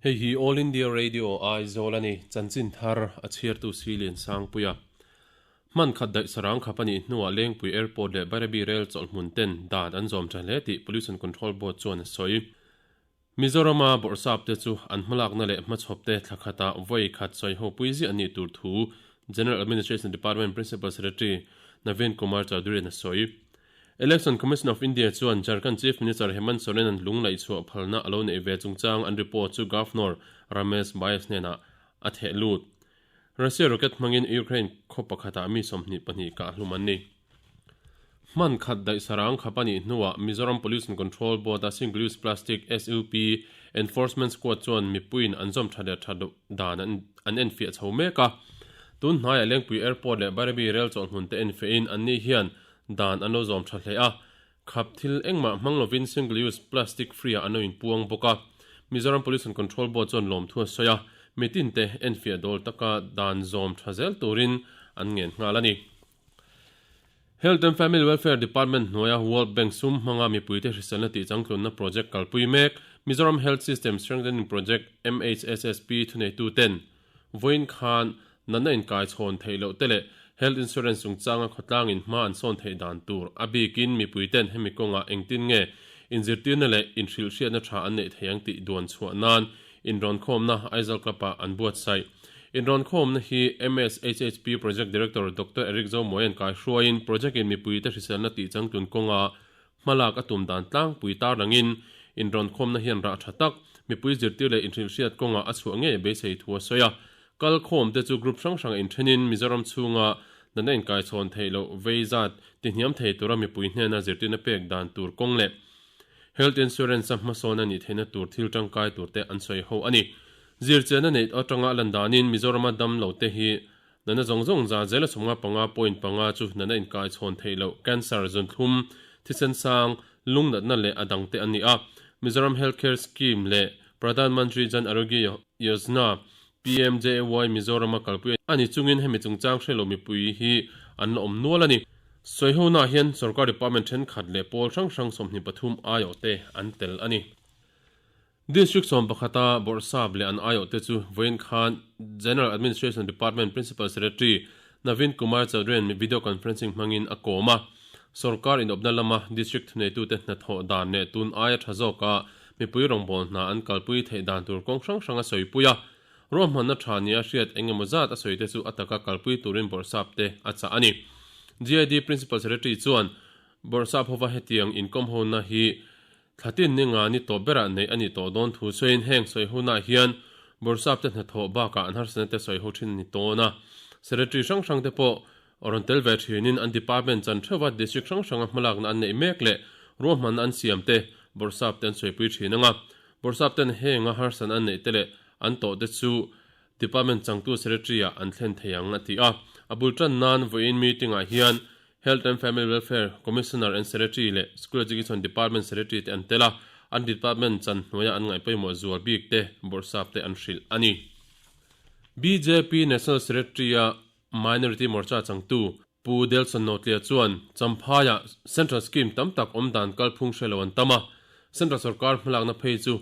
Hei hi All India Radio Aizawl a ni, chanchin thar a chhiartu Silian Sangpuia. Hman khat daih sarang khap a nih hnuah Lengpui Airport leh Bairabi Rail chawlhhmun ten dan an zawm tha hle tih Pollution Control Board chuan a sawi. Mizorama bawrhsap te chu an hmalakna leh hmachhawp te thla khata vawi khat sawi ho pui ziah a nih tur thu General Administration Department Principal Secretary Naveen Kumar Chaudhary-in a sawi. Election Commission of India chuan Jharkhand Chief Minister Hemant Soren-a'n lung laih chhuah phalna a lo neih ve chungchang an report chu Governor Ramesh Bayas hnenah a theh lut. Russia rocket hmangin Ukraine khaw pakhatah mi 22 kah hlum an ni. Hman khat daih sarang khap a nih hnuah Mizoram Pollution Control Board-a Single Use Plastic, SUP, Enforcement Squad chuan mipuiin an zawm tha leh tha dan an enfiah chho mek a. Tun hnaiah Lengpui Airport leh Bairabi Rail chawlhhmun te enfiahin anni hian Dan an lo zawm tha hle a, khap thil engmah hmang lovin single use plastic free ah an lo inpuang bawk a. Mizoram Pollution Control Board chuan lawmthu a sawi a, mitin te enfiah dawl taka dan zawm tha zel turin an ngen nghal a ni. Health and Family Welfare Department hnuaia World Bank sum hmanga mipuite hriselna tihchangtlunna project kalpui mek Mizoram Health System Strengthening Project, MHSSP, thuneituten Vawiin khan natna inkaichhawn theih loh te leh Health Insurance chungchanga khawtlangin hma an sawn theih dan tur a bikin mipuiten hemi kawngah engtin nge inzirtirna leh inhrilhhriatna tha an neih thei ang tih duan chhuah nan inrawnkhawmna Aizawl Club-ah an buatsaih. Inrawnkhawmna hi MSHHP Project Director Doctor Eric Zomuaia'n kaihruaiin project-in mipuite hriselna tihchangtlun kawnga Hmalak a tum dan tlangpui tarlangin inrawnkhawmna hian rah tha tak, mipui zirtir leh inhrilhhriat kawngah a chhuah ngei beisei thu a sawi a. Kalkhawmte chu group hrang hrang inthenin Mizoram chhunga natna inkaichhawn theih loh vei zat tihniam thei tura mipui hnena zirtirna pek dan tur kawng leh Health Insurance-a hmasawn a nih theihna tur thil tangkai turte an sawi ho a ni. Zirchianna neih atanga a lan danin Mizorama damlote hi Natna zawng zawng za zela 55 point panga chu natna inkai chhawn theih loh, cancer, zunthlum, thisen sang, lung natna leh a dangte an ni a. Mizoram Health Care Scheme leh Pradhan Mantri Jan Arogya Yojana, PMJAY, Mizorama kalpui a ni chungin hemi chungchang hre lo mipui hi an la awm nual a ni. Sawihona hian sorkar department thenkhat leh pawl hrang hrang 23 aiawhte an tel a ni. District 11 a Bawrhsap leh an aiawhte chu vawiin khan General Administration Department Principal Secretary Naveen Kumar Chaudhary-a'n video conferencing hmangin a kawm a. Sorkar inawpna lama District thuneitute hnathawh dan leh tun aia tha zawka mipui rawngbâwl hna an kalpui theih dan tur kawng hrang hrang a sawipui a. Ruahmanna tha nia hriat eng emaw zat a sawite chu a taka kalpui turin Bawrhsap te a chah a ni. GAD Principal Secretary chuan Bawrhsap hova hetiang inkawmhona hi Thlatin ni nga ni tawp berah neih a nih tawh dawn thu sawiin heng sawi hunah hian Bawrhsap te hnathawh bakah an harsatna te sawi ho thin a ni tawn a. Secretary hrang hrang te pawh rawn tel ve thinin an department chan theuha district hrang hranga hmalakna an neih mek leh ruahmanna an siam te Bawrhsap te an sawipui thin ang a. Bawrhsap ten henga harsatna an neih te leh an tawh te chu Department changtu Secretary ah an thlen thei ang a ti a. A bul tan nan vawiin meeting ah hian Health and Family Welfare Commissioner and Secretary leh School Education Department Secretary te an tel a, an department chan hnuaia an ngaih pawimawh zual bik te bawrhsap te an hrilh a ni. Bjp National Secretary a Minority Morcha changtu Pu Delson Notlia chuan Champhaiah Central Scheme tam tak awm dan kalphung hre lo an tam a, Central sorkar hmalakna phei chu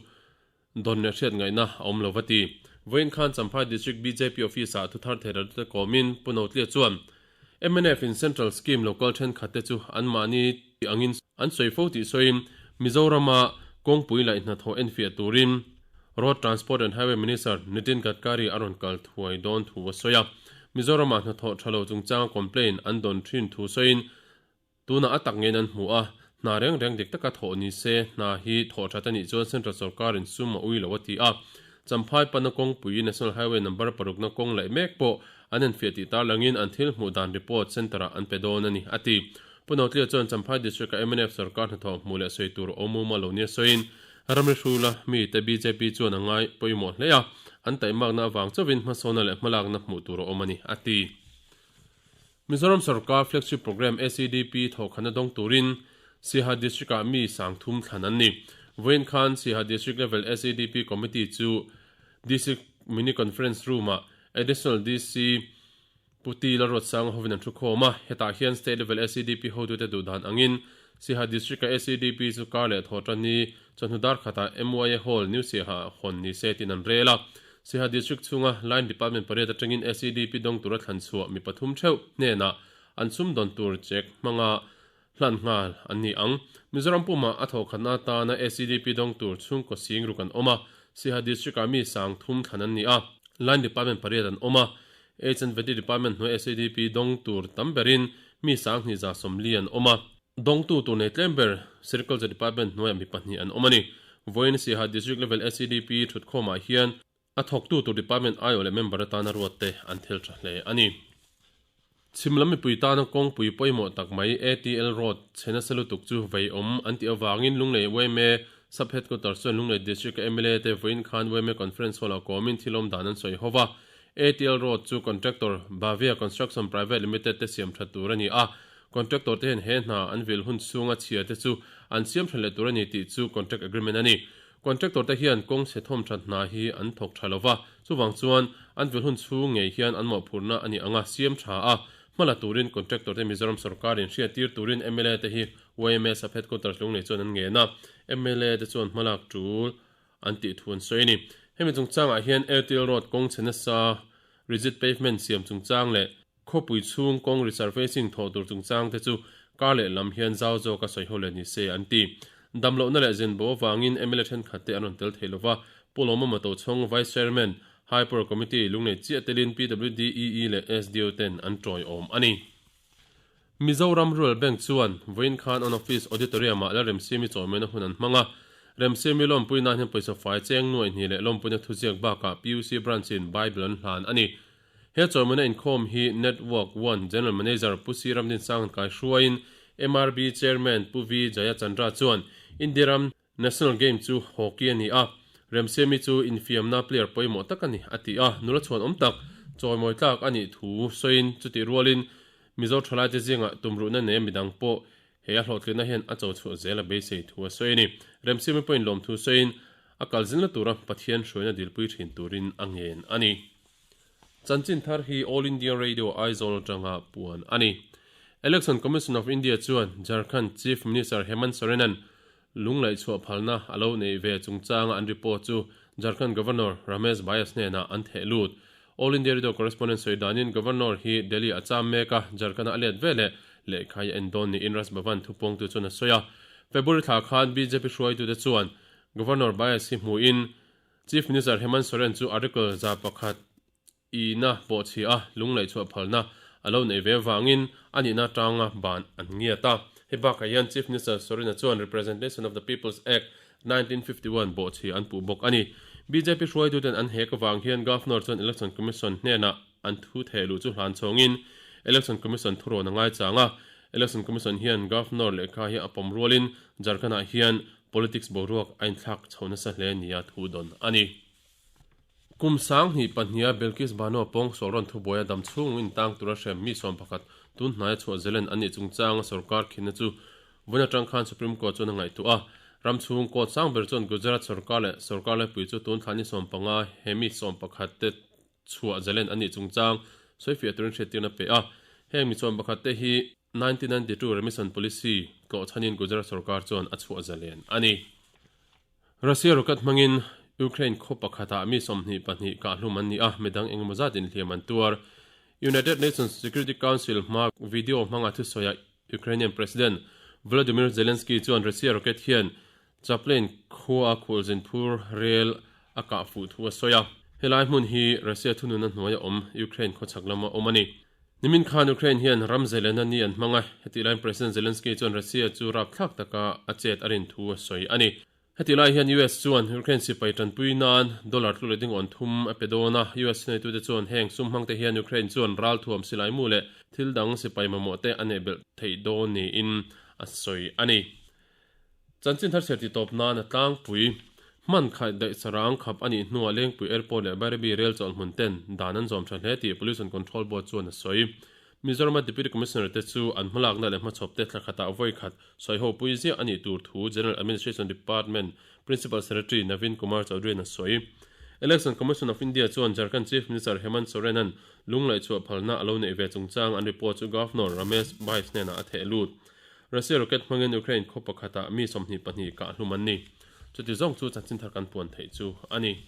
Dawn leh hriat ngaihna a awm lo va ti. Vawiin khan Champhai District bjp Office-ah thuthar theihratute kawmin Pu Notlia chuan mnf in Central Scheme local thenkhat te chu anmahni tih angin an sawi fo tih sawiin Mizorama kawngpui laih hnathawh enfiah turin Road Transport and Highway Minister Nitin Gadkari a rawn kal thuai dawn thu a sawi a. Mizorama hnathawh tha lo chungchanga complaint an dawn thin thu sawiin Tunah a tak ngeiin an hmu a, hna reng reng dik taka thawh ni se, hna hi thawh that a nih chuan Central sorkarin sum a ui lo a ti a. Champhai pana kawngpui National Highway number parukna kawng laih mek pawh an enfiah tih tarlangin an thil hmuh dan report centre-ah an pe dawn a ni, a ti. Pu Notlia chuan Champhai District-a mnf sorkar hnathawh hmuh leh sawi tur awm muma lo nia sawiin, Ramri hrula mite bjp chuan a ngai pawimawh hle a, an taihmakna avang chauhin hmasawna leh hmalakna hmuh tur a awm a ni, a ti. Mizoram sorkar flagship programme ACDP thawhkhatna dawng turin Siaha District-ah mi sangthum thlan an ni. Vawiin khan Siaha District Level ACDP Committee chu District Mini Conference Room-ah Additional DC Pu T Lalruatsanga hovin an thu khawm a. Hetah hian State Level ACDP hotute duh dan angin Siaha District-a SEDP chu kar leh thawhtanni chawhnu dar khatah MYA Hall, New Siaha hawn ni se tiin an rel a. Siaha District chhunga Line Department pariat atangin SEDP dawng tura thlan chhuah mi pathum theuh hnenah an sumdawn tur check hmanga hlan nghal an ni ang. Mizoram pumah a thawhkhatna atana SEDP dawng tur chhungkaw sing ruk an awm a, Siaha District-ah mi sang thum thlan an ni a, Line Department pariat an awm a, H&V Department hnuai SEDP dawng tur tam berin mi 20 40 an awm a. Dawngtu tur nei tlem ber Sericulture Department hnuaiah mi pahnih an awm a ni. Vawiin Siaha District Level SEDP thutkhawmah hian a thawktu tur Department aiawh leh member atana ruatte an thil tha hle a ni. Chhim lam mipui tana kawngpui pawimawh tak mai ATL Road chhe nasa lutuk chu vei awm an tih avangin Lunglei yma Sub Headquarters chuan Lunglei District-a mla te vawiin khan yma Conference Hall-ah kawmin thil awm dan an sawi ho va. ATL Road chu contractor Bhavya Construction Private Limited te siam tha tur a ni a, contractor te hian he hna an vil hun chhunga chhia te chu an siam tha leh tur a ni tih chu contract agreement a ni. Contractor te hian kawng chhe thawm that hna hi an thawk tha lova, chuvang chuan an vil hun chhung ngei hian an mawhphurhna a ni ang a, siam tha a, hma la turin contractor te Mizoram sorkarin hriattir turin mla te hi yma Sub Headquarters Lunglei chuan an ngen a, mla te chuan hmalak tul an tih thu an sawi a ni. Hemi chungchangah hian Airtel Road kawng chhe nasa rigid pavement siam chungchang leh Khawpui chhung kawng resurfacing thawh tur chungchang te chu kar leh lam hian zau zawka sawi ho leh ni se an ti. Damlohna leh zen bo avangin mla thenkhat te an rawn tel thei lova, Pu Lawma Matochhawng, Vice Chairman, High Power Committee, Lunglei chiah telin PWDEE leh SDO ten an tawiawm a ni. Mizoram Rural Bank chuan vawiin khan an office auditorium ah Lalremsiami chawimawina hun an hmang a, Remsiami lawmpui nan hian pawisa fai cheng nuaih hnih leh lawmpuina thuziak bakah PUC Branch in Bible an hlan a ni. He chawimawina inkhawm hi Network One General Manager Pu C Ramdinsang kai hruaiin MRB Chairman Pu V Jayachandra chuan India ram National Game chu hockey a ni a, Remsiami chu infiamna player pawimawh tak a ni a ti a, nula chhuan awm tak chawimawi tlak a nih thu sawiin chutih rualin Mizo thalaite zingah tumruhna nei midang pawh he a hlawhtlinna hian a cho chhuah zel a beisei thu a sawi a ni. Remsiami pawhin lawmthu sawiin a kal zinna tura Pathian hruaina dilpui thin turin a ngen a ni. Chanchin thar hi All India Radio Aizawl atanga puan a ni. Election Commission of India chuan Jharkhand Chief Minister Hemant Soren-a'n lunglaih chhuah phalna a lo neih ve chungchanga an report chu Jharkhand Governor Ramesh Bayas hnenah an theh lut. All India Radio correspondent sawi danin Governor hi Delhi a cham mek a, Jharkhand-a a let veleh lehkha hi a en dawn niin Raj Bhavan thupawngtu chuan a sawi a. February thla khan bjp hruaitute chuan Governor Bayas hi hmuhin Chief Minister Hemant Soren chu Article 101 ina pawhchhia a lunglaih chhuah phalna a lo neih ve avangin a nihna atanga ban an ngiat a. Hei bakah hian Chief Minister Soren-a chuan Representation of the People's Act, 1951 bawhchhia an puh bawk a ni. Bjp hruaituten an hek avang hian Governor chuan Election Commission hnenah an thu theh luh chu hlan chhawngin Election Commission thurawn a ngaichang a. Election Commission hian Governor lehkha hi a pawm rualin Jharkhand-ah hian Politics boruak a inthlak chho nasa hle nia thu dawn a ni. Kum 2002 a Bilkis Bano pawng sawlrawn thubuaia dam chhung intang tura hrem mi 11 tun hnaia chhuah zelen an nih chungchanga sorkar khinna chu vawiin atang khan Supreme Court chuan a ngaihtuah a. Ram chhung court sang ber chuan Gujarat sorkar leh sorkar laipui chu tun thla ni 15 he mi 11 te chhuah zalen an nih chungchang sawifiah turin hriattirna pe a. Heng mi 11 te hi 1992 Remission Policy tlawh chhanin Gujarat sorkar chuan a chhuah zalen a ni. Russia rocket hmangin Ukraine khaw pakhatah mi 22 kahhlum an ni a, midang engemaw zat inhliam an tuar. United Nations Security Council hma video hmanga thusawiah Ukrainian President Volodymyr Zelensky chuan Russia rocket hian Chaplain khua khualzin phur rel a kah fuh thu a sawi a. Helai hmun hi Russia thununa hnuaia awm Ukraine khawchhak lama awm a ni. Nimin khan Ukraine hian ram zelena ni an hmang a, hetih laiin President Zelensky chuan Russia chu rapthlak taka a chet a rin thu a sawi a ni. Hetih lai hian US chuan Ukraine sipai tanpui nan dollar tlu leh dingawn thum a pe dawn a, US thuneitute chuan heng sum hmangte hian Ukraine chuan ralthuam silai mu leh thil dang sipai mamawh te a neih belh theih dawn niin a sawi a ni. Chanchin thar chhiar titawp nan a tlangpui hman khaih daih sarang khap a nih hnuah Lengpui Airport leh Bairabi Rail chawlhmun ten dan an zawm tha hle tih Pollution Control Board chuan a sawi. Mizorama Deputy Commissioner te chu an hmalakna leh hmachhawp te thla khatah vawi khat sawiho pui ziah a nih tur thu General Administration Department Principal Secretary Navin Kumar Chaudhary-in a sawi. Election Commission of India chuan Jharkhand Chief Minister Hemant Soren-a'n lunglaih chhuah phalna a lo neih ve chungchang an report chu Governor Ramesh Bais hnenah a theh lut. Russia rocket hmangin Ukraine khaw pakhatah mi 22 kah hlum an ni. Chuti zawng chu chanchin thar kan puan theih chu a ni.